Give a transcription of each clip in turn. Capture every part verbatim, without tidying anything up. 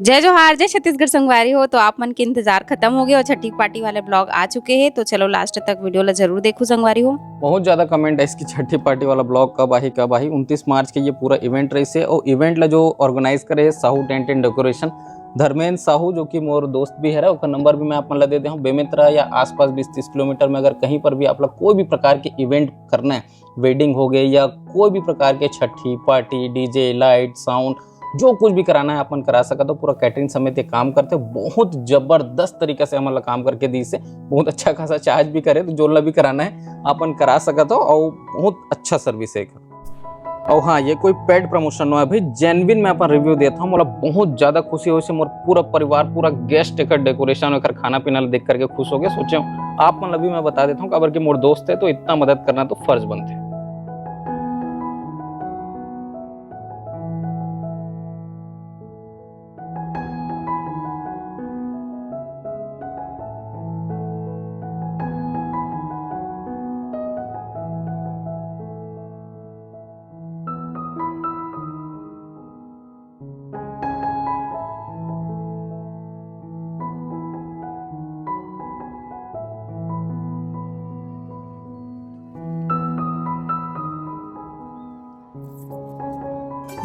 जय जोहार, जय छत्तीसगढ़ संगवारी हो। तो आप मन के इंतजार खत्म हो गया और छठी पार्टी वाले ब्लॉग आ चुके हैं, तो चलो लास्ट तक वीडियो ला जरूर देखो संगवारी हो। बहुत ज्यादा कमेंट है इसकी छठी पार्टी वाला ब्लॉग कब आही, कब आही। उनतीस मार्च के ये पूरा इवेंट रहिसे और इवेंट ला जो ऑर्गेनाइज करे है Sahu tent and decoration, Dharmendra Sahu, जो कि मोर दोस्त भी हरे, ओकर नंबर भी मैं आप मन ला दे दे हूँ। बेमेतरा या आसपास बीस तीस किलोमीटर में अगर कहीं पर भी आप लोग कोई भी प्रकार के इवेंट करना है, वेडिंग हो गए या कोई भी प्रकार के छठी पार्टी, डीजे, लाइट, साउंड, जो कुछ भी कराना है अपन करा सकत हो। पूरा कैटरिंग समेत ये काम करथे, बहुत जबरदस्त तरीका से हमन ला काम करके दीस हे, बहुत अच्छा खासा चार्ज भी करे, तो जोन ला भी कराना है अपन करा सकत हो और बहुत अच्छा सर्विस है एकर। और हाँ, ये कोई पेड प्रमोशन नो है भाई, जेन्युइन मैं अपन रिव्यू देता हूँ। मोला बहुत ज्यादा खुशी होइस हे, मोर पूरा परिवार, पूरा गेस्ट एकर डेकोरेशन, एकर खाना पीना ला देख करके खुश हो गए। सोचे हूँ आप मन ला भी मैं बता देता हूँ, काबर कि मोर दोस्त है तो इतना मदद करना तो फर्ज बनथे।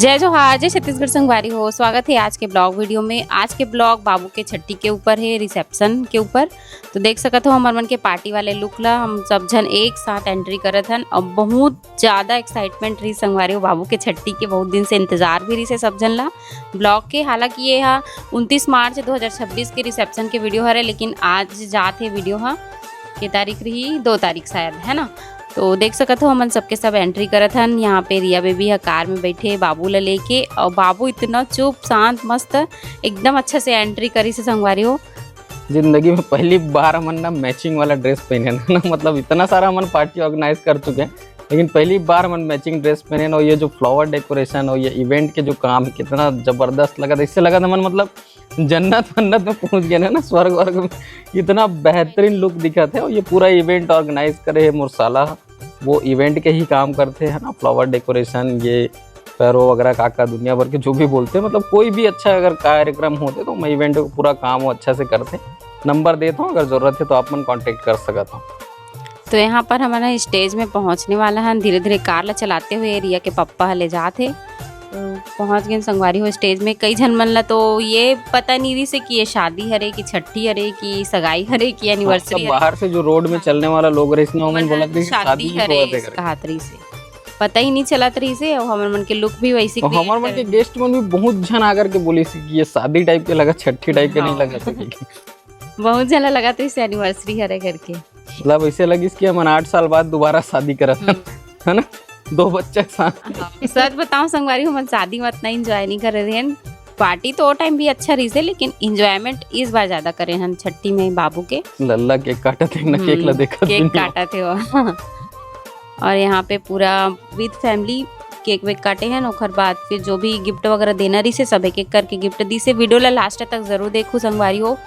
जय जोहार, जय छत्तीसगढ़ संगवारी हो। स्वागत है आज के ब्लॉग वीडियो में। आज के ब्लॉग बाबू के छट्टी के ऊपर है, रिसेप्शन के ऊपर। तो देख सकत हो हमर मन के पार्टी वाले लुक ला, हम सब झन एक साथ एंट्री करत हन और बहुत ज्यादा एक्साइटमेंट रही संगवारी हो बाबू के छट्टी के। बहुत दिन से इंतजार भी रही से सब झन ला ब्लॉग के। हालांकि ये हा उनतीस मार्च दो हज़ार छब्बीस के रिसेप्शन के वीडियो हरे, लेकिन आज जात हे वीडियो हा के तारीख रही, दो तारीख शायद, है ना। तो देख सकत हो हमन सबके सब एंट्री करत हन। यहाँ पे रिया बेबी ह कार में बैठे बाबू ला लेके, और बाबू इतना चुप शांत मस्त एकदम अच्छा से एंट्री करिस हे संगवारी हो। जिंदगी में पहली बार हमन ना मैचिंग वाला ड्रेस पहने ना, मतलब इतना सारा हमन पार्टी ऑर्गेनाइज कर चुके हैं, लेकिन पहली बार हमन मैचिंग ड्रेस पहने ना। और ये जो फ्लावर डेकोरेशन और ये इवेंट के जो काम है, कितना जबरदस्त लगा था। इससे लगा था मन मतलब जन्नत वन्नत में पहुंच गए ना, स्वर्ग वर्ग में। इतना बेहतरीन लुक दिखा थे। और ये पूरा इवेंट ऑर्गेनाइज करे है मोर साला, वो इवेंट के ही काम करते हैं ना, फ्लावर डेकोरेशन, ये पैरो वगैरह का का दुनिया भर के जो भी बोलते हैं, मतलब कोई भी अच्छा अगर कार्यक्रम होते तो मैं इवेंट को पूरा काम वो अच्छा से करते। नंबर देता हूँ, अगर जरूरत है तो आप मन कॉन्टेक्ट कर सकत हो। तो यहाँ पर हमन ह स्टेज में पहुँचने वाला हन। धीरे धीरे कार ला चलाते हुए रिया के पप्पा ह ले जात हे। तो पहुँच गए संगवारी हो स्टेज में। कई झन मन ला तो ये पता नहीं रही से कि ये शादी हरे कि छट्ठी हरे कि सगाई हरे कि एनिवर्सरी हरे। बाहर से जो रोड में हाँ। चलने वाला लोग रहिस ना, ओमन मन बोलत रहिस कि शादी शादी ही हरे होवत हे करके। कहत रहिस हे। पता ही नहीं चलत रहिस हे। और हमर मन के लुक भी वैसे और create हमर मन के करे। गेस्ट मन भी बहुत झन आकर के बोलिस कि ये शादी टाइप के लगा, छट्ठी टाइप के नहीं हाँ। लगा सके। बहुत झन ला लगत रहिस एनिवर्सरी हरे करके। मतलब ऐसे लगिस कि हमन आठ साल बाद दोबारा शादी करत हन, हम्म। है ना, दो बच्चा के साथ। हाँ, सच बताऊं संगवारी, हमन शादी में इतना एंजॉय नहीं करे रहेन। पार्टी तो वो टाइम भी अच्छा रहिस हे, लेकिन एंजॉयमेंट इस बार ज्यादा करे हन छट्टी में बाबू के। लल्ला केक काटत हे ना, केक ला हम्म, देखत भी केक नहीं हो। काटत हे वो। और यहाँ पे पूरा विद फैमिली केक वेक काटे हन। ओकर बाद फिर जो भी गिफ्ट वगैरह देना रहिस हे, सब एक एक करके गिफ्ट दिस हे। वीडियो ला लास्ट तक जरूर देखू संगवारी हो,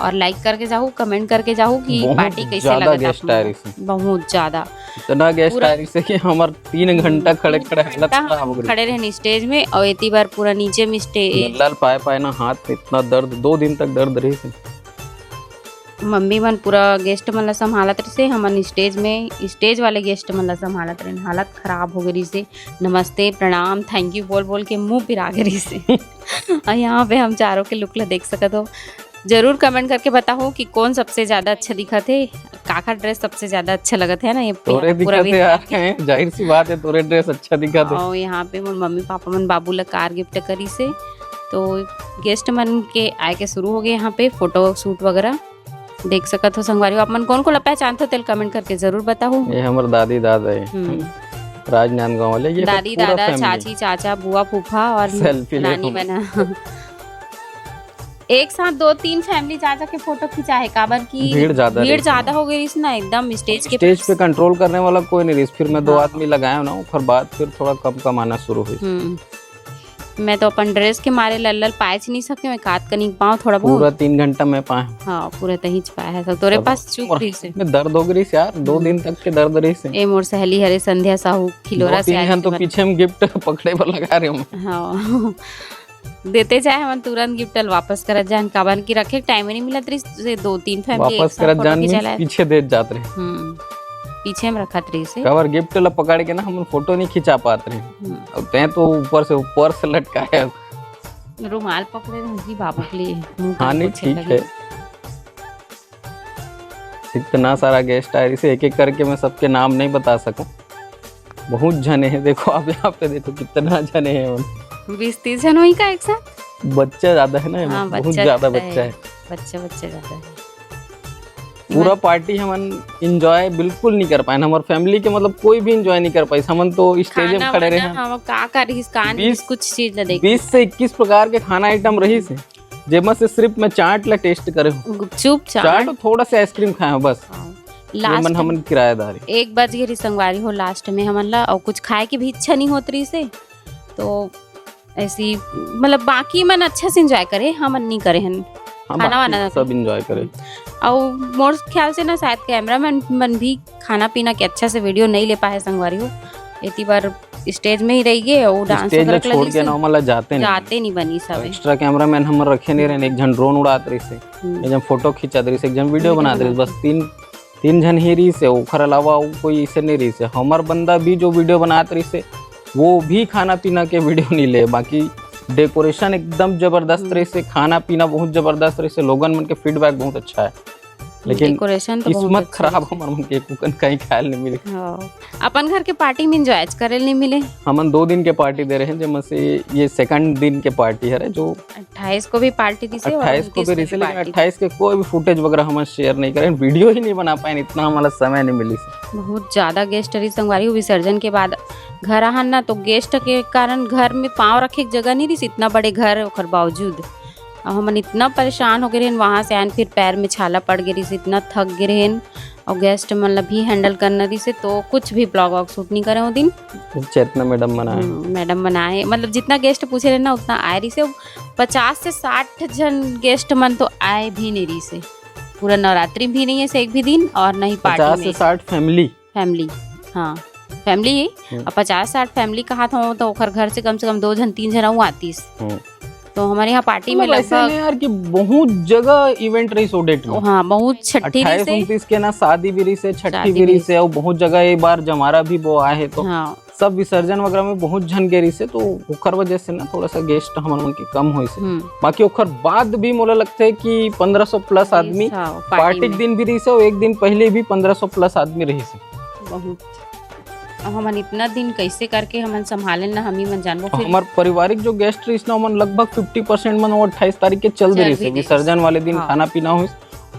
और लाइक करके जाहू, कमेंट करके जाहू कि बहुत पार्टी कैसे ज्यादा लगत गेस्ट आप आए मन। रहिस हे। बहुत ज्यादा। इतना गेस्ट पूरा आए रहिस हे कि हमर तीन घंटा हम्म, खड़े तीन खड़े हालत घंटा खराब हो गई। खड़े रहन स्टेज में, और इतनी बार पूरा नीचे में स्टे- लल्ला ल पाए पाए ना हाथ में इतना दर्द, दो दिन तक दर्द रहिस हे। मम्मी मन पूरा गेस्ट मन ला संभालत रहिस हे, हमन स्टेज में, स्टेज वाले गेस्ट मन ला संभालत रहेन। हालत खराब हो गई रहिस हे। नमस्ते, प्रणाम, थैंक यू बोल बोल के मुंह पिरा गे रहिस हे। और यहाँ पे हम चारों के लुक ला देख सकत हो। जरूर कमेंट करके बताओ कि कौन सबसे ज्यादा अच्छा दिखत हे, काकर ड्रेस सबसे ज्यादा अच्छा लगत हे ना। ये तोरे पूरा दिखत हे यार, हैं, जाहिर सी बात है, तोरे ड्रेस अच्छा दिखत हे। और यहाँ पे मोर मम्मी पापा मन बाबू ला कार गिफ्ट करिस हे, तो गेस्ट मन के आए के शुरू हो गए। यहाँ पे फोटो शूट वगैरह देख सकत हो संगवारी हो। आप मन कौन कौन ला पहचानत हो, तेल कमेंट करके जरूर बताओ। ये हमर दादी दादा है, हम्म। राजनांदगांव वाले। ये तो दादी पूरा दादा, फैमिली। चाची चाचा, बुआ फूफा और सेल्फी ले नानी लो। बना। एक साथ दो तीन फैमिली जा जाके फोटो खिंचाए, काबर की भीड़ ज्यादा भीड़ रहिस ज्यादा ना। हो गई रहिस ना एकदम स्टेज के स्टेज पास। पे कंट्रोल करने वाला कोई नहीं रहिस, फिर मैं दो हाँ। आदमी लगाया ना, ओकर बाद फिर थोड़ा कम कम आना शुरू हुई। हम्म। मैं तो अपन ड्रेस के मारे लल्लल पाए च नहीं सके, मैं कात कनी पाऊँ थोड़ा बहुत। पूरा तीन घंटा मैं पाए। हाँ, पूरा तही च पाए है, सब तोरे अब पास चुप और रहिस हे। में दर्द हो गई रहिस यार, दो हम्म। दिन तक के दर्द रहिस हे। ए मोर सहेली हरे संध्या साहू, खिलोरा दो तीन से आए घंटा तो थे। पीछे में गिफ्ट पकड़े पर लगा रहे हूँ। हाँ। देते जाए, हमन तुरंत गिफ्ट ल वापस करत जान, काबर कि रखे के टाइम नहीं मिलत रहिस, से दो तीन फैमिली एक वापस साथ करत फोटो जान, खिंचा मीन्स लाए। पीछे देत जात रहे। हम्म, पीछे में रखत रहिस हे। काबर गिफ्ट ला पकड़ के ना हमन फोटो नहीं खिंचा पात रहे। हम्म। अब तैं तो ऊपर से, ऊपर से लटकाए। रुमाल पकड़े रहे जी बाबू के लिए, मुंह हाँ, कान नहीं, पोछे ठीक लगे। है। इतना सारा गेस्ट आए रहिस हे, एक एक करके मैं सबके नाम नहीं बता सकूं। बहुत झने हैं, देखो आप यहाँ पे देखो कितना झने हैं। बीस तीस झन होही का एक साथ? बच्चा ज्यादा है ना, हाँ, बहुत बच्चा ज्यादा ज्यादा बच्चा है। है। बच्चा, बच्चा ज्यादा है। पूरा इवन पार्टी हमन एंजॉय बिल्कुल नहीं कर पाए, हमारे फैमिली के मतलब कोई भी एंजॉय नहीं कर पाई। हमन तो स्टेज में खाना खड़े रहे वाना, हैं। हम का का रहिस, का नहीं बीस, रहिस, कुछ चीज ला देख। बीस से इक्कीस प्रकार के खाना आइटम रहिस हे, जेमा से सिर्फ मैं चाट ला टेस्ट करे हूँ। गुपचुप, चाट। चाट और थोड़ा सा आइसक्रीम खाए हूँ बस। हाँ। ये लास्ट मन हमन किराएदार है। एक बज गे रहिस संगवारी हो लास्ट में हमन ला, और कुछ खाए के भी इच्छा नहीं होत रहिस हे, तो ऐसी मतलब बाकी मन अच्छा से एंजॉय करे, हमन नहीं करे हन। हाँ, खाना बाकी वाना सब एंजॉय करे। और मोर ख्याल से ना शायद कैमरामैन मन भी खाना पीना के अच्छा से वीडियो नहीं ले पाए संगवारी हो, एती बार स्टेज में ही रह गए, वो डांस स्टेज वगैरह ला के छोड़ लगी के से ना, ओमन ला जाते नहीं। जाते नहीं बनी सब। एक्स्ट्रा कैमरामैन हमर रखे नहीं रहे, एक झन ड्रोन उड़ात रहिस हे, हम्म। एक झन फोटो खिंचात रहिस हे, एक झन वीडियो वीडियो बनात रहिस हे, बनात बस तीन, तीन झन ही रहिस हे, ओखर अलावा अउ कोई ऐसे नहीं रहिस हे। हमर बंदा भी जो वीडियो बनात रहिस हे, वो भी खाना पीना के वीडियो नहीं ले, बाकी डेकोरेशन एकदम जबरदस्त हम्म। रहिस हे, खाना पीना बहुत जबरदस्त रहिस हे, लोगन मन के फीडबैक बहुत अच्छा है। लेकिन डेकोरेशन तो बहुत किस्मत अच्छा खराब है। हमर मन के कुकन कहीं खायल नहीं मिले। हाँ। अपन घर के पार्टी में एंजॉय करे नहीं मिले। हमन दो दिन के पार्टी दे रहे हैं, जेमा से ये सेकंड दिन के पार्टी हरे, जो अट्ठाईस को भी पार्टी दिसे और अट्ठाईस को भी उनतीस को रहिसे, भी लेकिन पार्टी अट्ठाईस के कोई भी फुटेज वगैरह हमन शेयर नहीं करें, वीडियो ही नहीं बना पाए, इतना हमारा समय नहीं मिली से। बहुत ज्यादा गेस्ट रहिस संगवारी हो, विसर्जन के बाद घर आहन ना, तो गेस्ट के कारण घर में पाँव रखे के जगह नहीं रहिस, इतना बड़े घर ओकर बावजूद। और हमन इतना परेशान हो गए रहेन, वहाँ से आयन फिर पैर में छाला पड़ गए रहिस, इतना थक गए रहेन, और गेस्ट मन ला भी हैंडल करना रहिस, तो कुछ भी ब्लॉग वॉग शूट नहीं करे वो दिन। चेतना मैडम मन आए। हम्म, मैडम मन आए, मतलब जितना गेस्ट पूछे रहे ना उतना आए रहिस। पचास से साठ झन गेस्ट मन तो आए भी नहीं रहिस हे। पूरा नवरात्रि भी नहीं है से एक भी दिन, और नहीं पार्टी पचास से में। साठ फैमिली। फैमिली, हाँ, फैमिली ही। हम्म। अब पचास साठ फैमिली कहा था, तो ओखर घर से कम से कम दो झन, तीन झन अउ आतिस। हम्म। तो हमारे यहाँ पार्टी में मतलब ऐसे लगभग नहीं यार कि बहुत जगह इवेंट रहिस ओ डेट में। हाँ, बहुत छठी रहिस हे। अट्ठाईस उनतीस के ना शादी भी रहिस हे, छठी शादी भी भी रहिस हे, अउ बहुत जगह ये बार जमारा भी बोआए हे, तो हाँ। सब विसर्जन वगैरह में बहुत झन गे रहिस हे, तो ओखर वजह से ना थोड़ा सा गेस्ट हमन मन के कम होइस हे। हम्म। बाकी ओखर बाद भी मोला लगथे कि पन्द्रह सौ प्लस आदमी हाँ, पार्टी के में। दिन भी रहिस हे, अउ एक दिन पहले भी पन्द्रह सौ प्लस आदमी रहिस हे। बहुत। अब हमन इतना दिन कैसे करके हमन संभालेन ना, हम ही मन जानबो। फिर हमार पारिवारिक जो गेस्ट रहिस ना, ओमन लगभग फिफ्टी परसेंट मन वो अट्ठाईस तारीख के चल दे चल रहिस भी हे, दे रहिस। विसर्जन वाले दिन हाँ। खाना पीना होइस,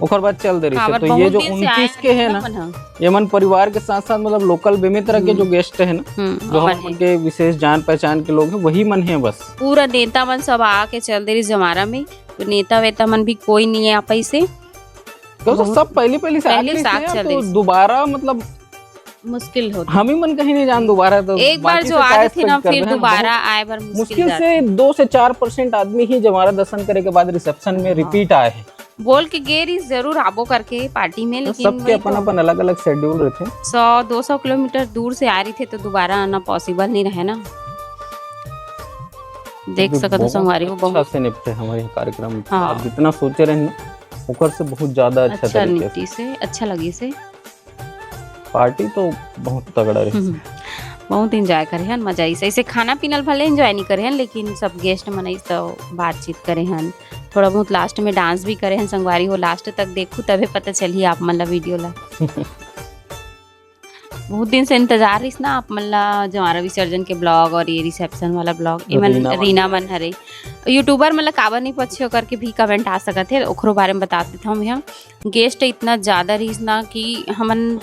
ओकर बाद चल दे रहिस हे। काबर तो ये बहुत जो दिन से आए उनतीस के हैं हे ना, ना, हमन ह। ये मन परिवार के साथ साथ मतलब लोकल बेमेतरा के हम्म। जो गेस्ट है ना, हम्म, जो ओमन हमन हे। के विशेष जान पहचान के लोग हैं, वही मन है बस। पूरा नेता मन सब आके चल दे रहिस जमारा में, तो नेता वेता मन भी कोई नहीं आ पाइस हे। क्यों तो बहुत सब पहली पहली से पहले आके से आ यार, चल तो रहिस। दोबारा मतलब मुश्किल होता। हम ही मन कहीं नहीं जान दोबारा तो एक बार बाकी जो से आ का गए थे ना, expect फिर करबे, है ना? दोबारा बहुत आए बर मुश्किल मुश्किल जाता। से दो से चार परसेंट आदमी ही जमारा दर्शन करे के बाद रिसेप्शन में हाँ। रिपीट आए हैं। बोल के गे रहिस जरूर आबो करके पार्टी में, तो लेकिन सबके वही अपन तो अपन अलग-अलग शेड्यूल रहिथे। सौ दो सौ किलोमीटर दूर से आ रहिथे तो दोबारा आना पॉसिबल नहीं रहे ना। देख अभी सकत हो बहुत संगवारी हो, अच्छा बहुत से निपटे हमारे यहाँ कार्यक्रम। हाँ। आप जितना सोचे रहे ना, ओकर से बहुत ज्यादा अच्छा अच्छा तरीके से। निपटी से, अच्छा लगी से। पार्टी तो बहुत तगड़ा रहिस। हम्म, बहुत एंजॉय करे हन, मजा आइस। ऐसे खाना पीना ल भले एंजॉय नहीं करे हन, लेकिन सब गेस्ट मन आइस तो बातचीत करे हन, थोड़ा बहुत लास्ट में डांस भी करे हन। संगवारी हो, लास्ट तक देखू तबे पता चलही आप मन ला वीडियो ला। बहुत दिन से इंतजार रहिस ना आप मन ला जमारा विसर्जन के ब्लॉग और ये रिसेप्शन वाला ब्लॉग। ये मन रीना मन। रीना मन हरे। यूट्यूबर मन ला काबर नहीं पछियो करके भी कमेंट आ सकत हे, ओखरो बारे में बता देता हूँ मैं। गेस्ट इतना ज्यादा रहिस ना कि हमन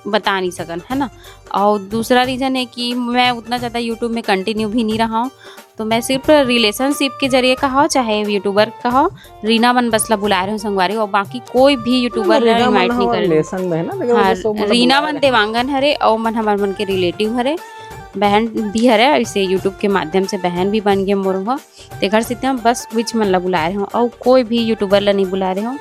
बता नहीं सकन, है ना। और दूसरा रीजन है कि मैं उतना ज्यादा यूट्यूब में कंटिन्यू भी नहीं रहा हूँ, तो मैं सिर्फ रिलेशनशिप के जरिए कहो चाहे यूट्यूबर कहो, रीना मन बस ला बुलाए रहे हो संगवारी, और बाकी कोई भी यूट्यूबर ला रीना मन इनवाइट नहीं हमारे करे। रिलेशन में है ना, लेकिन हाँ, वैसे वो मतलब रीना बुलाए मन रहे। देवांगन हरे और मन हमर मन के रिलेटिव हरे, बहन भी हरे, इसे यूट्यूब के माध्यम से बहन भी बन गए मोर हो। तेखर सेती हम बस विच मन ला बुलाए रहे हो और कोई भी यूट्यूबर ला नहीं बुलाए रहे हो।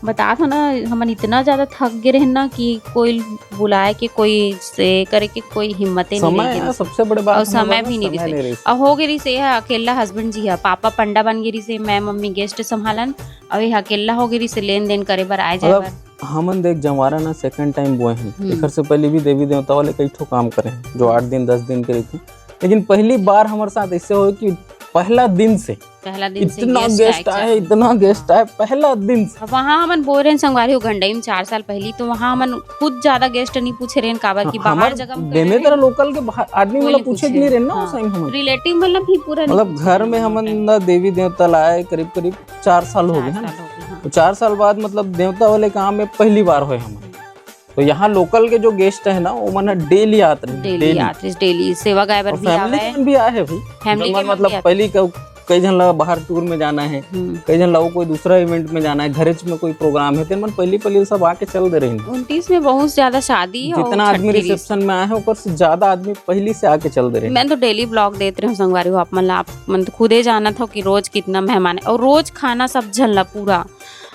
बतात हो ना, हमन इतना ज्यादा थक गे रहेन ना कि कोई बुलाए के, कोई से करे के कोई हिम्मते नहीं समय रहिस। यार, सबसे बड़े बात और हमर समय पास भी नहीं समय रहिस। नहीं रहिस। और हो गे रहिस, ये अकेला हस्बैंड जी ह, पापा पंडा बन गे रहिस, मैं मम्मी गेस्ट संभालन, और ये अकेला हो गे रहिस, लेन देन करे बर, आए जाए मतलब, बर। हमन देख जंवारा ना सेकंड टाइम बोए हन। हम्म। एकर से पहले भी देवी देवता वाले कई ठो काम करे हैं, जो आठ दिन, दस दिन के रहिथे। लेकिन पहली बार हमर साथ ऐसे होए कि पहला दिन से पहला दिन से इतना गेस्ट गेस्ट आए, आए, इतना गेस्ट आए पहला दिन से। अब वहाँ हमन बोए रहेन संगवारी हो गंडई में चार साल पहली, तो वहाँ हमन खुद ज्यादा गेस्ट नहीं पूछे रहेन, काबर कि हाँ, बाहर हमर जगह में करे बेमेतरा रहेन। लोकल के बाहर आदमी कोई मतलब नहीं पूछे पूछे। के नहीं रहेन ना हाँ। उस टाइम हमन। रिलेटिव मतलब भी पूरा नहीं मतलब पूछे घर रहेन में उस हमन टाइम। ना देवी देवता लाए करीब करीब चार साल हो चार गए हैं। साल हो गए, हाँ। तो चार साल बाद मतलब देवता वाले काम में पहली बार होए हमन। तो यहाँ लोकल के जो गेस्ट है ना, वो मन डेली आत रहे, डेली डेली। आत रहे, डेली सेवा गाय बर और भी फैमिली आवे। जन भी आए है भाई। फैमिली जमन के मन मतलब भी आते। पहली क-, कई झन ला बाहर टूर में जाना है, हम्म। कई झन ला वो कोई दूसरा इवेंट में जाना है, घरेच में कोई प्रोग्राम है, तेन मन पहली पहली सब आके चल दे रहे हैं। उनतीस में बहुत ज्यादा शादी और जितना आदमी छट्ठी रिसेप्शन में आए हैं, ओकर से ज्यादा आदमी पहली से आके चल दे रहे हैं। मैं तो डेली ब्लॉग देत रहे हूँ संगवारी हो, आप मन ला, आप मन तो खुदे जानत हो कि रोज कितना मेहमान है और रोज खाना सब झन ला पूरा,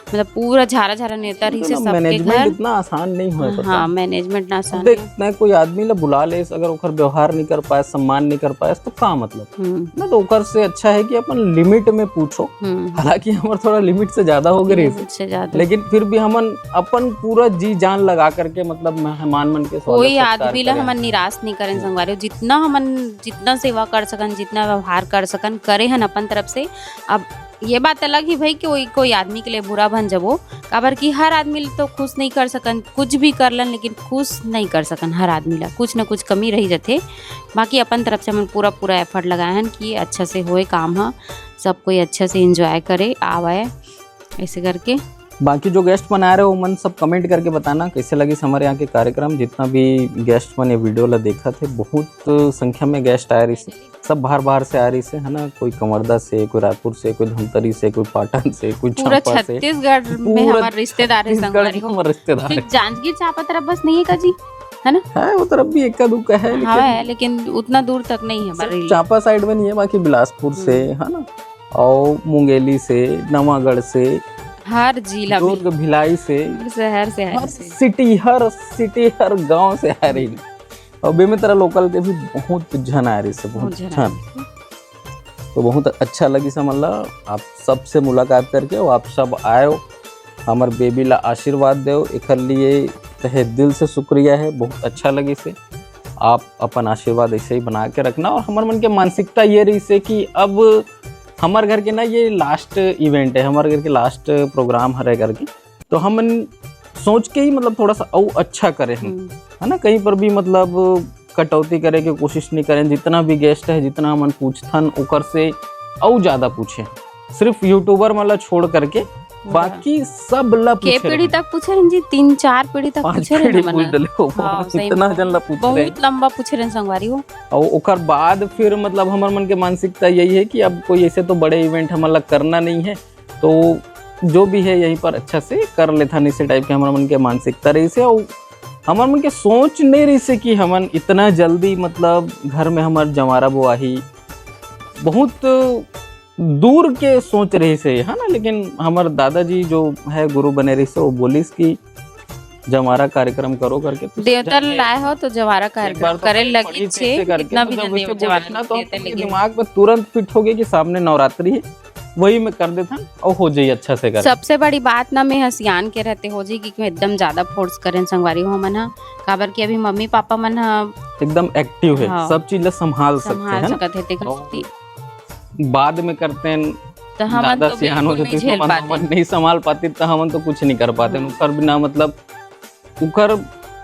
मतलब पूरा झारा झारा नेता रही से ना, सबके मैनेजमेंट घर। इतना आसान नहीं होए, पता हाँ, है। मैनेजमेंट ना आसान देख, है। मैं कोई आदमी ला बुला ले, अगर ओकर व्यवहार नहीं कर पाए, सम्मान नहीं कर पाए, तो का मतलब? हम्म। ना, तो ओकर से अच्छा है कि अपन लिमिट में पूछो। हम्म। हालांकि हमर थोड़ा लिमिट से ज्यादा हो गए रहिस, लिमिट से ज्यादा। लेकिन फिर भी हमन अपन पूरा जी जान लगा करके, मतलब, मेहमान मन के स्वागत कोई सत्कार आदमी ला करे। हमन निराश नहीं करें हम्म। संगवारी हो। जितना हमन, जितना सेवा कर सकन, जितना व्यवहार कर सकन, करे हन अपन तरफ से। अब ये बात अलग ही भाई कि कोई, कोई आदमी के लिए बुरा बन जबो, काबर कि हर आदमी ल तो खुश नहीं कर सकन, कुछ भी कर लन, लेकिन खुश नहीं कर सकन हर आदमी ला, कुछ ना कुछ कमी रही जथे। बाकी अपन तरफ से हमन पूरा, पूरा एफर्ट लगाए हन कि अच्छा से होए काम ह, सब कोई अच्छा से एंजॉय करे, आवे, ऐसे करके। बाकी जो गेस्ट मन आए रहे, वो मन सब कमेंट करके बताना कैसे लगिस हमारे यहाँ के कार्यक्रम। जितना भी गेस्ट मन ये वीडियो ला देखत हे, बहुत संख्या में गेस्ट आए रहिस, सब बाहर, बाहर से आए रहिस, है ना, कोई कवर्धा से, कोई रायपुर से, कोई धमतरी से, कोई पाटन से, कोई पूरा चांपा से। छत्तीसगढ़ में पूरा हमारे रिश्तेदार है छत्तीसगढ़ संगवारी में हो। हमारे रिश्तेदार सिर्फ है। जांजगीर चांपा तरफ बस नहीं है का जी, है ना? है, वो तरफ भी एका दुक्का है, लेकिन हाँ, है, लेकिन उतना दूर तक नहीं है हमारे सिर्फ लिए। चांपा साइड में नहीं है, बाकी बिलासपुर से, हम्म। है ना, और मुंगेली से, नवागढ़ से, हर जिला में। दुर्ग, भिलाई से, हर शहर से, हर हर से। सिटी, हर सिटी, हर गांव से आ रही। और बेमेतरा लोकल के भी बहुत झन आए रहिस हे, बहुत बहुत झन झन। आए रहिस हे। तो बहुत अच्छा लगिस हमन ला आप सबसे मुलाकात करके, और आप सब आयो, हमर बेबी ला आशीर्वाद देव, एकर लिए तहे दिल से शुक्रिया है, बहुत अच्छा लगिस हे। आप अपन आशीर्वाद ऐसे ही बना के रखना। और हमर मन के मानसिकता ये रहिस हे कि अब हमर घर के ना ये लास्ट इवेंट है, हमर घर के लास्ट प्रोग्राम हरे करके, तो हमन सोच के ही मतलब थोड़ा सा अउ अच्छा करे हन, हम्म। है ना, कहीं पर भी मतलब कटौती करे के कोशिश नहीं करें। जितना भी गेस्ट है, जितना हमन पूछथन, ओकर से अउ ज्यादा पूछे, सिर्फ यूट्यूबर मन ला छोड़ करके, वाह। बाकी सब ला के पूछे पीढ़ी रहे। तक पूछे रहेन जी, तीन चार पीढ़ी तक पांच पूछे रहेन पीढ़ी हमन पूछ ला। डले हो, हाँ, सही इतना में। जन ला पूछ रहे। बहुत लंबा पूछे रहेन संगवारी हो। और ओकर बाद फिर मतलब हमर मन के मानसिकता यही है कि अब कोई ऐसे तो बड़े इवेंट हमन ला करना नहीं है, तो जो भी है यहीं पर अच्छा से कर लेथन, इसे टाइप के हमर मन के मानसिकता रहिस हे। और हमर मन के सोच नहीं रहिस हे कि हमन इतना जल्दी, मतलब, घर में हमर जंवारा बोआही, बहुत दूर के सोच रहिस हे, है ना। लेकिन हमर दादाजी जो है गुरु बने रहिस हे, वो बोलिस कि जंवारा कार्यक्रम करो करके, तो देवता झन लाए हो तो जंवारा एक कार्यक्रम बार तो करे पड़ी लगी थी छे, ऐसे करके, कितना तो भी जब जन उसे देव बोले जंवारा ना, तो देते, उनके लेकिन दिमाग में तुरंत फिट हो गई कि सामने नवरात्रि है, वही में कर देथन और हो जाई अच्छा से कर। सबसे बड़ी बात ना, मैं ह सियान के रहते हो जी कि एकदम ज्यादा फोर्स करें संगवारी हो हमन ह, काबर कि अभी मम्मी पापा मन ह एकदम एक्टिव है, हाँ। सब चीज ला संभाल सकते संभाल हैं ना। सकत है, तेकर और सेती। बाद में करते हैं, तो हमन दादा तो सियान हो बिल्कुल जाते, नहीं झेल हमन, पाते। हमन नहीं संभाल पाते, तो हमन तो कुछ नहीं कर पाते। हम्म। ओकर बिना, मतलब, ओकर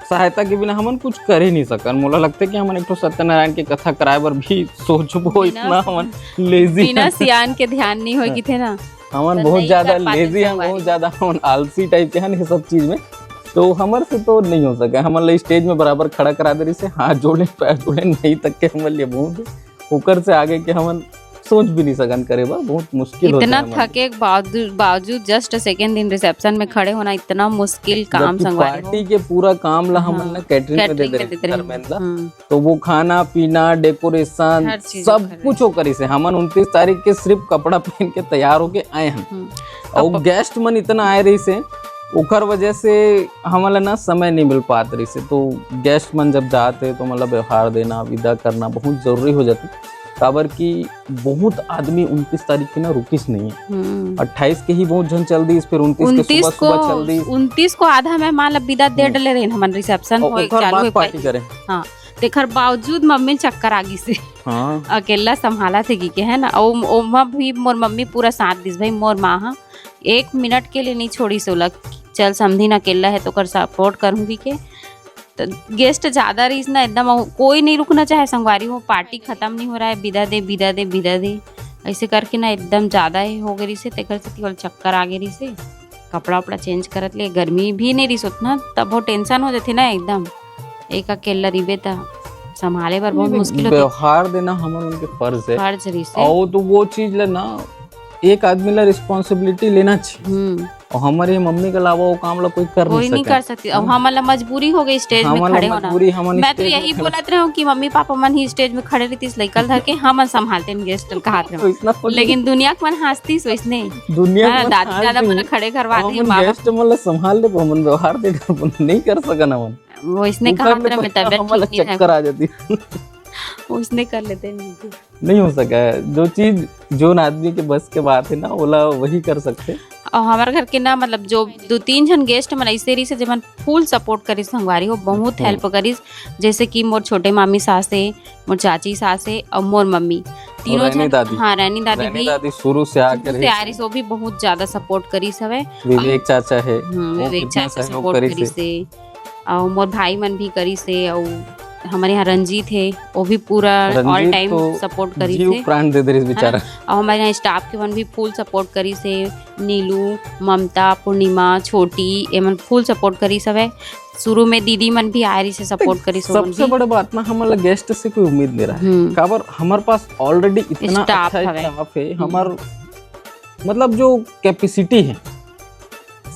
सहायता के बिना हमन कुछ कर ही नहीं सकन। मोला लगते कि हमन एक ठो सत्यनारायण के कथा कराए बर भी सोचबो, बिना इतना हमन लेजी बिना हैं। सियान के ध्यान नहीं होय हाँ। किथे ना। हमन तो बहुत नहीं ज्यादा कर पाते लेजी हैं, संगवारी। बहुत ज्यादा हमन आलसी टाइप के हैं ये सब चीज में। तो हमर से तो नहीं हो सके। हमन ला स्टेज में बराबर खड़ा करा दे रहिस हे, हाथ जोड़े, पैर जोड़े, नहीं तक के हमन ले बहुत ओकर से आगे के हमन सोच भी नहीं सकन करे बर, बहुत मुश्किल होथे इतना हमन। थके के बावजूद, बावजूद just second दिन reception में खड़े होना इतना मुश्किल काम, जबकि संगवारी हो। पार्टी के पूरा काम ला हमन हाँ, ना catering में दे catering दे में दे रहे दे रहे हैं। हम्म। तो वो खाना पीना, decoration, हर चीज सब ओकर कुछ रहिस। ओकर से हमन उनतीस तारीख के सिर्फ कपड़ा पहन के तैयार होके आए हन। हम्म। और अब guest मन इतना आए रहिस हे, ओकर वजह से हमन ला ना समय नहीं मिल पात रहिस हे। तो guest मन जब जात हे तो मतलब व्यवहार देना, विदा करना बहुत जरूरी हो जाथे, काबर कि बहुत आदमी उनतीस तारीख के ना रुकिस नहीं है। हम्म। अट्ठाईस के ही बहुत झन चल दिस, फिर उनतीस के उनतीस सुबह, सुबह को, चल दिस। उनतीस को आधा मेहमान ला विदा दे हम्म। डले रहिन हमन, reception और होए, ओकर चालू बाद होए party पाए। करे। हाँ, तेखर बावजूद मम्मी चक्कर आ गिस हे। हाँ। अकेला संभालत हे कि के, है ना? ओ, ओमा भी मोर मम्मी पूरा साथ दिस भाई, मोर माँ हा एक मिनट के लिए नहीं छोड़िस ओला, चल समधिन अकेला है तो ओकर support करूँगी के। तो guest ज्यादा रहिस ना, एकदम कोई नहीं रुकना चाहे संगवारी हो, party खत्म नहीं हो रहा है, विदा दे, विदा दे, विदा दे, ऐसे करके ना एकदम ज्यादा ही हो गए रहिस हे, तेकर से केवल चक्कर आ गए रहिस हे। कपड़ा उपड़ा change करत ले, गर्मी भी नहीं रहिस ओतना, तब वो tension हो जाथे ना एकदम। एक अकेला रहिबे त संभाले बर बहुत नहीं, मुश्किल होथे। व्यवहार देना हमन उनके फर्ज है। फर्ज रहिस हे। और तो वो चीज ले ना, एक आदमी ला responsibility लेना चाहिए। हम्म। और हमारे मम्मी के अलावा वो काम ला कोई कर कोई नहीं नहीं सके। कर सकती। अब हम्म। हमन ला मजबूरी हो गई stage में हमन ला खड़े होना। मजबूरी, हमन मैं तो stage में यही खड़े बोलत रहूं कि मम्मी पापा मन ही stage में खड़े रहितिस, लइका ल धर के हमन संभालते guest ल, कहत रहूं। वैसना बोली। लेकिन दुनिया के मन हंसतिस वैसने। दुनिया के हाँ, मन दादी दादा हंसतिस। मन खड़े करवा दे, हमन बाबा। Guest मन ला संभाल ले, हमन व्यवहार दे, हमन नहीं कर सकन हमन। वैसने उखर कहत ले रहूं, मैं पहले तबियत हमन ला ठीक नहीं रहे। चक्कर आ जाती। वैसने कर लेते नहीं। नहीं हो सका है। जो चीज, जोन आदमी के बस के बात है ना, ओला वही कर सकते। और हमारे घर के ना, मतलब, जो दो तीन झन guest मन ऐसे रहिस हे, जेमन full support करिस संगवारी हो, बहुत हम्म। Help करिस। जैसे कि मोर छोटे मामी सास हे, मोर चाची सास हे और मोर मम्मी, तीनों रैनी झन। दादी। हाँ, रैनी दादी रैनी भी दादी शुरू से आके शुरू से रहिस आ हे। रहिस, वो भी बहुत ज्यादा support करिस हवे। विवेक और चाचा हे, हम्म, वो विवेक कितना चाचा सहयोग support करिस करिस हे। हे। अउ मोर भाई मन भी करिस हे, अउ हमर यहाँ रंजीत हे, वो भी पूरा all रंजीत time तो support करिस जीव हे। प्राण दे दे रहिस है ना? बेचारा। अउ हमर यहाँ staff के मन भी full support करिस हे, नीलू, ममता, पूर्णिमा, छोटी, एमन full support करिस हवे। शुरू में दीदी मन भी आए रहिस हे, support करिस, ओमन सबसे भी। बड़े बात ना, हमन ला guest से कोई उम्मीद नहीं रहा है। हम्म। काबर हमर पास already इतना staff अच्छा हवे। Staff है, हम्म। हमर मतलब जो capacity है,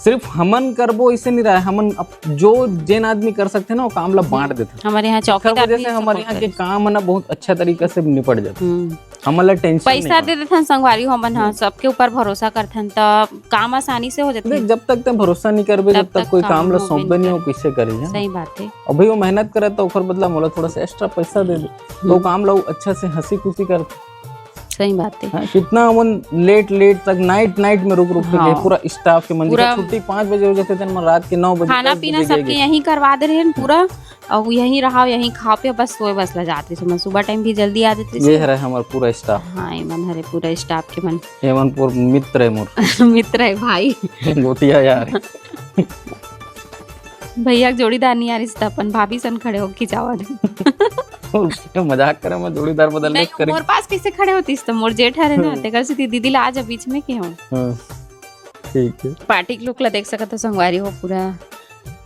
सिर्फ हमन करबो, इसे नहीं रहा है। हमन अप-, जो जेन आदमी कर सकते ना, वो काम ला बांट देते। हमारे यहाँ एकर चौकीदार वजह भी से हमारे support यहाँ के करे। काम है ना, बहुत अच्छा तरीका से निपट जाते। हम्म। हमन ला tension पैसा नहीं दे देथन संगवारी हो हमन ह, हम्म। सबके ऊपर भरोसा करथन, त काम आसानी से हो जाथे। देख, जब तक ते भरोसा नहीं करबे, तब जब तक तक कोई काम काम ला होबे सौंपबे नहीं नहीं हो, करे। कैसे करी, है? सही बात है। अब भाई वो मेहनत करे, तो ओकर बदला मोला थोड़ा सा extra पैसा दे दे, तो हम्म। काम ला वो अच्छा से हंसी खुशी करथे। सही बात है। हाँ, कितना हमन late, late तक, night, night में रुक, रुक के हाँ। गए, पूरा staff के मन, पूरा जैसे छुट्टी पाँच बजे हो जाते थे, हमन रात के नौ बजे, खाना दस पीना बजे गए सबके गए। यहीं करवा दे रहे हैं पूरा, और यहीं रहा, यहीं खा पे बस सोए बस ला जाते थे। मैं सुबह time भी जल्दी आ जाते ये थे। हरे हमार पूरा staff। हाँ, एमन हरे पूरा staff के मन। एमन पूरा मित्र है मोर। मित्र है भाई। गोटिया यार। भैया के जोड़ीदार नहीं आ रही, तो अपन भाभी सन खड़े होके जावा दे। उसके मजाक करे, मैं जोड़ीदार बदल नहीं, ले करे। मोर पास कैसे खड़े होतीस, तो मोर जेठ हरे ना, हम्म। तेकर से दीदी ला आज बीच में के हो। हाँ, ठीक है। Party के look ला देख सकत हो संगवारी हो, पूरा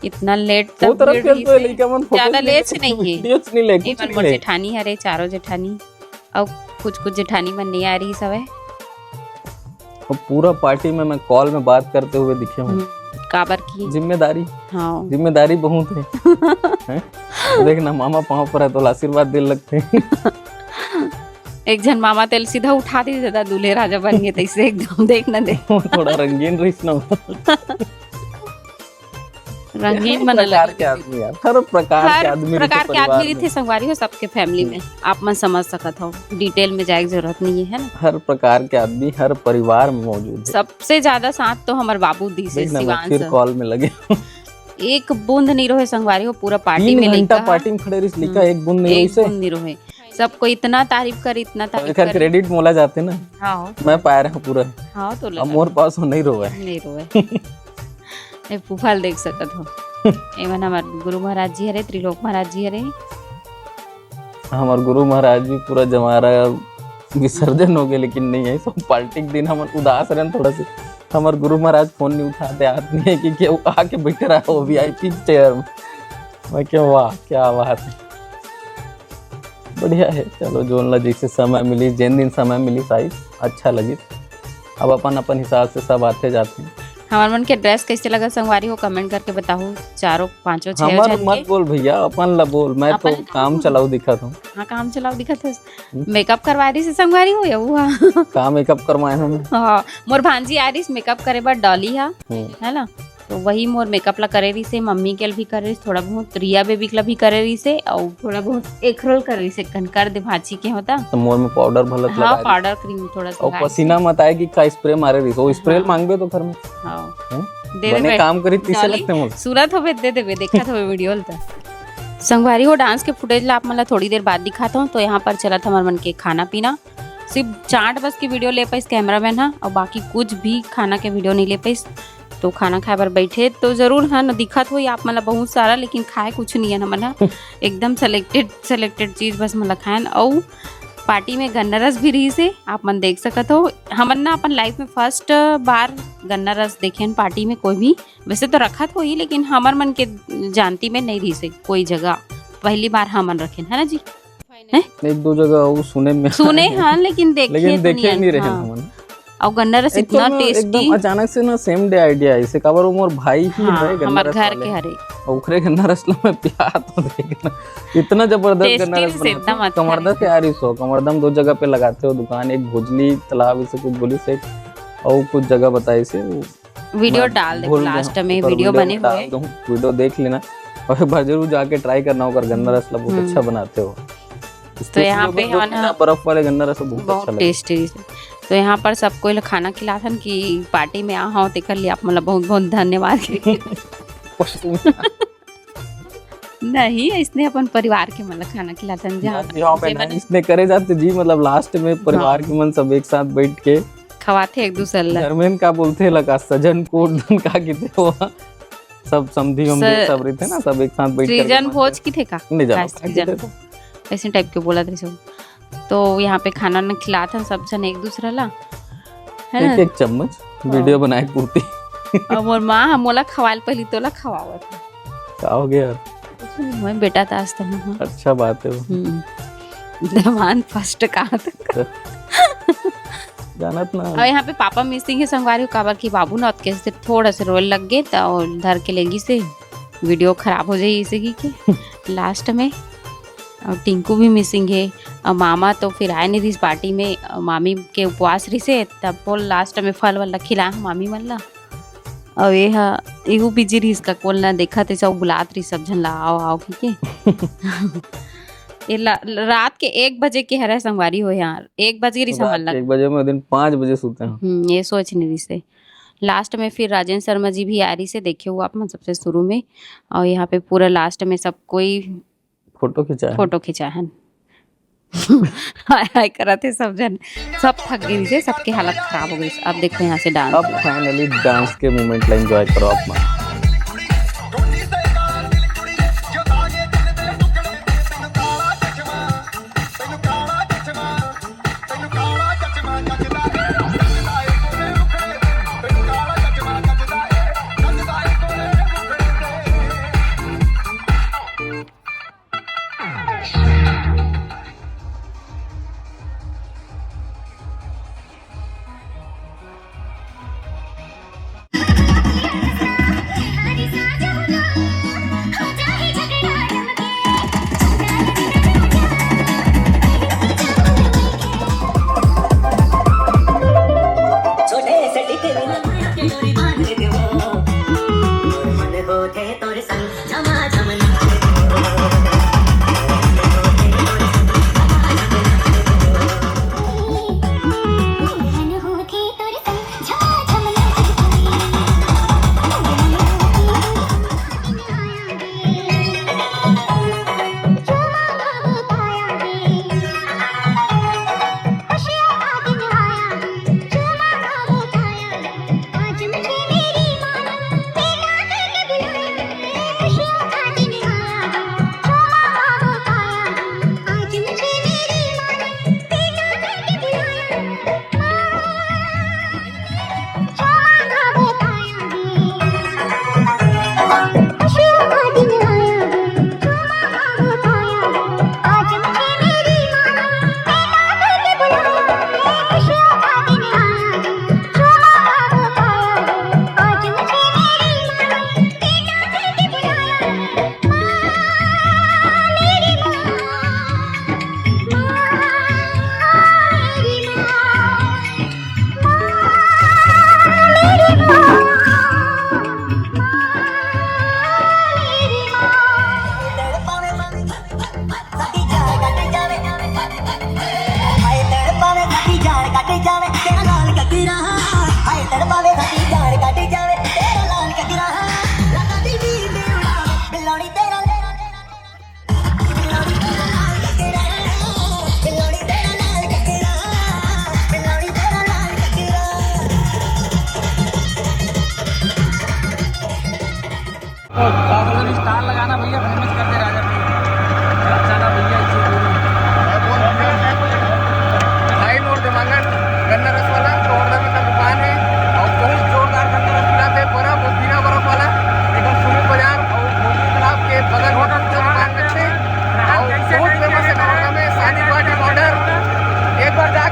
इतना late वो तक तरफ भीड़ के रही तो से। लइका मन photo ज्यादा नहीं लेच ले, नहीं है। Videos नहीं ले, ए कुछ मन नहीं मोर ले। जेठानी हरे, चारों जेठानी, अउ कुछ कुछ जेठानी मन नहीं आ रही सवे। अब पूरा party में मैं call में बात करते हुए दिखे हूँ। हम्म, काबर की? जिम्मेदारी। हाँ। जिम्मेदारी बहुत है। हैं? देख ना, मामा पाँव पर है तो आशीर्वाद दे लगते हैं। एक झन मामा तेल सीधा उठा दी, दादा दूल्हे राजा बन गए, तैसे एकदम देख ना दे। वो थोड़ा रंगीन रहीस ना। रंगीन हर बना प्रकार लगे। के आदमी यार, हर प्रकार के हर आदमी प्रकार रहिथे के आदमी परिवार रहिथे में। संगवारी हो सबके family में, हम्म। आप मन समझ सकत हो, detail में जाए के जरूरत नहीं है, है ना? हर प्रकार के आदमी हर परिवार में मौजूद है। सबसे ज्यादा साथ तो हमर बाबू दी से देख ना, मैं शिवांश। फिर call में लगे। एक बूंद नहीं रोहे संगवारी हो, पूरा party तीन में घंटा लइका ह। Party में खड़े रहिस लइका, हम्म। एक बूंद नहीं एक रोहिस हे। बूंद नहीं रोहे। सब कोई इतना तारीफ करे, इतना और तारीफ एकर करे। Credit मोला जाते ना। हाँ। मैं पाए रहे हूँ पूरा। हाँ, तो अब लगा। मोर पास हो नहीं रोवे। नहीं रोवे। ए फूफा ल देख सकत हो। एमन हमर गुरु महाराज जी हरे, त्रिलोक महाराज जी हरे। हमर गुरु महाराज जी पूरा जमारा विसर्जन हो गए, लेकिन नहीं है, सब party के दिन हमन उदास रहन थोड़ा से। हमर गुरु महाराज phone नहीं उठाते, हाथ नहीं है कि केहू आके बैठे रहा हो VIP chair में। मैं क्या, वाह, क्या बात है। बढ़िया हे, चलो, जोन ला जैसे समय मिली, जेन दिन समय मिली, साइज अच्छा लगी। अब अपन अपन हिसाब से सब आते जाते हैं। हमर मन के ड्रेस कैसे लगल संगवारी हो, कमेंट करके बताहू। चारों पांचों छह हमर झन मत के। बोल भैया, अपन ला बोल, मैं तो अपन ला काम बोल। चलाऊ दिखत हूँ। हाँ, काम चलाऊ दिखत हस। हम्म। मेकअप करवा रही से संगवारी हो या वो? हाँ। का मेकअप करवाए हमें? हाँ, मोर भांजी आ रही मेकअप करे बर, डॉली हा, हम्म। है ना? तो वही मोर मेकअप ला करे रही से, मम्मी के भी करे रही से, थोड़ा बहुत रिया बेबी के ला भी करे रही से, और थोड़ा बहुत एखरोल करे रही से, कन कर दे भांची के होता। तो मोर में पाउडर भलत हाँ, लगा रही। पाउडर क्रीम थोड़ा सा और लगा पसीना रही। मत आए कि का स्प्रे मारे रही से, वो स्प्रे हाँ। मांगबे तो घर में। हाँ। हम्म? दे बने देबे। काम करी तीसे डॉली, लगते मोर। सूरत होबे, दे देबे, देखत होबे वीडियो ल त। संगवारी हो, डांस के फुटेज ला आप मन ला थोड़ी देर बाद दिखाता हूँ। तो यहाँ पर चलत हमर मन के खाना पीना, सिर्फ चाट बस की वीडियो ले पाइस कैमरामैन हा, और बाकी कुछ भी खाना के वीडियो नहीं ले पाइस। तो खाना खाए बर बैठे तो जरूर है ना, दिखत होई आप मन ला बहुत सारा, लेकिन खाए कुछ नहीं है ना मन हा। एकदम सिलेक्टेड, सिलेक्टेड चीज बस मन ला खाएन। और पार्टी में गन्ना रस भी रही से आप मन देख सकत हो। हमन ना अपन लाइफ में फर्स्ट बार गन्ना रस देखेन पार्टी में कोई भी। वैसे तो रखत होही, लेकिन हमर मन के जानती में नहीं रही से कोई जगह, पहली बार हमन रखेन, है ना जी? हैं? एक दो जगह वो सुने में सुने आए हैं। हाँ, लेकिन देखे लेकिन तो देखे नहीं नहीं रहे हाँ। हमन। और गन्ना रस एक तो इतना ना टेस्टी। एकदम अचानक से ना सेम डे आइडिया, इसे काबर वो मोर भाई ही हाँ, है गन्ना हमर रस घर वाले। के हरे। और ओकरे गन्ना रस ला मैं पिया तो देखना, इतना जबरदस्त टेस्टी गन्ना रस से बनाते एकदम हो। अच्छा कमरदा है। से आ रही सो, कमरदा में दो जगह पे लगाते हो दुकान, एक भोजली तालाब इसे कुछ बोली से, और कुछ जगह बताई से वो वीडियो मैं डाल दे भूल गया लास्ट हूँ, में, पर वीडियो वीडियो बने डाल हुए। दूँ, वीडियो देख लेना और एक बार जरूर जाके ट्राई करना, ओकर गन्ना रस ला बहुत हम्म। अच्छा बनाते हो। तो यहाँ पे हमारे ना बर्फ वाले गन्ना रस बहुत बहुत अच्छा लगे। टेस्टी। तो यहाँ पर सबको ये खाना खिलाथन कि पार्टी में आ हो, तेकर लिए आप मतलब बहुत बहुत धन्यवाद। नहीं, इसने अपन परिवार के मतलब खाना खिलाथन जहाँ यहाँ पे जे ना, मन इसने करे जाते जी, मतलब लास्ट में परिवार हाँ। के मन सब एक साथ बैठ के खवाथे एक दूसर ला। घर में का बोलथे ला का, सजन कोट धन का किथे हो, सब समधी वमधी स-, सब रहिथे ना, सब एक साथ बैठ करके सृजन मन भोज से किथे का? नहीं जानो का का सृजन। किथे तो। ऐसे टाइप के बोलत रही सब। तो यहाँ पे खाना न खिलात हन सब झन एक दूसरा ला, है ना? एक एक चम्मच हाँ। वीडियो बनाए पूर्ति। और मोर माँ ह मोला खवाल पहली तोला खवावत हे। का हो गया? कुछ नहीं हुआ, बेटा तास तो हूँ। अच्छा बात है वो। हम्म। दमान फर्स्ट का तो। जानत ना। और यहाँ पे पापा मिसिंग है संगवारी, काबर कि बाबू ना ओतके से थोड़ा से रोए लग गए, तो धर के ले गई से वीडियो खराब हो जाई इसे की के लास्ट में। और टिंकू भी मिसिंग है, और मामा तो फिर आए नहीं रहिस पार्टी में, और मामी के उपवास रहिसे, तब वो लास्ट में फल वल खिला मामी मन ला। और ये हा, इहू बिजी रहिस का, कोन ला देखत हे, सब बुलात रहिस सब झन ला, "आओ, आओ," कहिके। ये ला-, रात के एक बजे के हरे संगवारी हो यार, एक बजे रहिस रात हमन ला। के एक बजे में, दिन पाँच बजे सोते हैं। हम्म, ये सोच नहीं रहिसे। लास्ट में फिर राजेंद्र शर्मा जी भी आ रहिसे, देखे हो आप मन सबसे शुरू में। और यहाँ पे पूरा लास्ट में सब कोई फोटो खिंचाए। फोटो खिंचाए हन। हाय हाय करत हे सब झन, सब थक गए से, सबके हालत खराब हो गई। अब देखो यहाँ से डांस। अब फाइनली डांस के मोमेंट ला एंजॉय करो आप मन।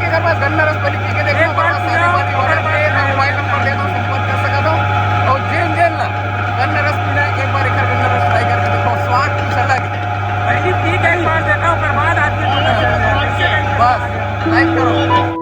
एकर बाद गन्ना रस पहले पी के देखो, एक बार ओकर बाद सारी पीना, बात हो ओकर बाद जाए, मैं मोबाइल नंबर दे दो, संपर्क कर सकत हो। और जेन जेन ला गन्ना रस पीना है, एक बार एकर गन्ना रस ट्राई करके देखो, स्वाद कुछ अलग है। पहली पी के एक बार देखा, ओकर बाद आदमी को पता चल जाए। बस, लाइक करो।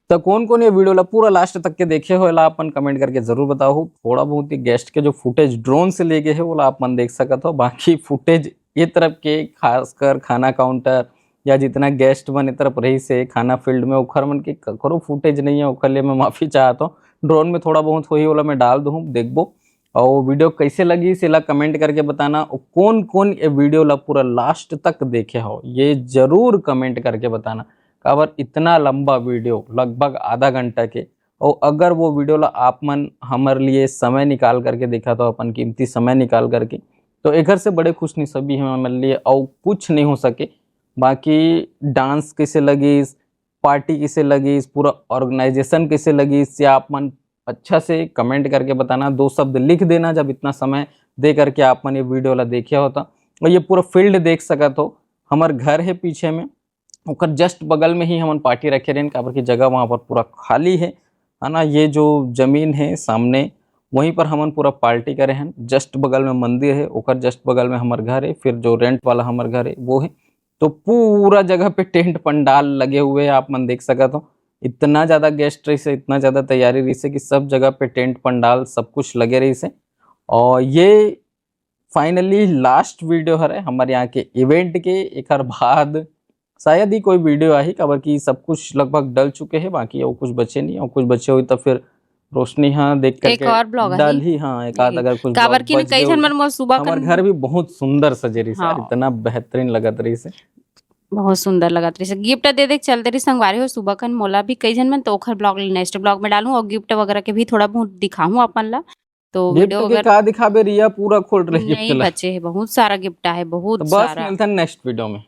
तो कौन कौन ये वीडियो ला पूरा लास्ट तक के देखे हो, ला अपन कमेंट करके जरूर बताओ। थोड़ा बहुत ही गेस्ट के जो फुटेज ड्रोन से ले गए है, वो ला आप मन देख सकत हो। बाकी फुटेज ये तरफ के, खासकर खाना काउंटर या जितना गेस्ट मन ए तरफ रही से खाना फील्ड में, ओखर मन के ककरो फुटेज नहीं है, ओखर लिए मैं माफी चाहत हूँ। ड्रोन में थोड़ा बहुत होही, ओला मैं डाल दूँ, देखबो। और वीडियो कैसे लगी, सेला कमेंट करके बताना। और कौन कौन ये वीडियो ला पूरा लास्ट तक देखे हो, ये जरूर कमेंट करके बताना। काबर इतना लंबा वीडियो, लगभग आधा घंटा के, और अगर वो वीडियो ला आप मन हमर लिए समय निकाल करके देखा, तो अपन कीमती समय निकाल करके, तो एकर से बड़े खुशनसीबी है हमर लिए और कुछ नहीं हो सके। बाकी डांस कैसे लगिस, पार्टी कैसे लगिस, पूरा ऑर्गेनाइजेशन कैसे लगिस, या आप मन अच्छा से कमेंट करके बताना। दो शब्द लिख देना, जब इतना समय दे करके आप मन ये वीडियो ला देखे हो तो। और ये पूरा फील्ड देख सकत हो, हमर घर है पीछे में, ओकर जस्ट बगल में ही हमन पार्टी रखे रहेन, काबर की जगह वहाँ पर पूरा खाली है, है ना। ये जो जमीन है सामने, वहीं पर हमन पूरा पार्टी करे हैं। जस्ट बगल में मंदिर है, ओकर जस्ट बगल में हमर घर है, फिर जो रेंट वाला हमर घर है वो है। तो पूरा जगह पे टेंट पंडाल लगे हुए हैं, आप मन देख सकत हो। इतना ज्यादा गेस्ट रहिसे, इतना ज्यादा तैयारी रहिसे कि सब जगह पे टेंट पंडाल सब कुछ लगे रहिसे। और ये फाइनली लास्ट वीडियो हरे हमर यहाँ के इवेंट के। एकर बाद शायद ही कोई वीडियो आही, काबर कि सब कुछ लगभग डल चुके हे, बाकी अउ कुछ बचे नहीं। अउ कुछ बचे होही त फिर रोशनी हा देख करके एक और vlog आही। डालही, हाँ, एक आध अगर कुछ काबर vlog कि बच कई गए झन होही। मन मोर सुबह हमर कन घर भी बहुत सुंदर सजे रहिसे यार, हाँ। इतना बेहतरीन लगत रहिसे। बहुत सुंदर लगत रहिसे। गिफ्ट दे दे के चलते रहिसे संगवारी हो। सुबह कन मोला भी कई झन मन, तो ओखर vlog नेक्स्ट vlog में डालूं और गिफ्ट वगैरह के भी थोड़ा बहुत दिखाऊं अपन ला। तो गिफ्ट वीडियो के वगैरह का दिखाबे रिया, पूरा खोल रही गिफ्ट नहीं ला। बचे है, बहुत सारा गिफ्ट आहे, बहुत तो बस सारा। मिलते हैं नेक्स्ट वीडियो में।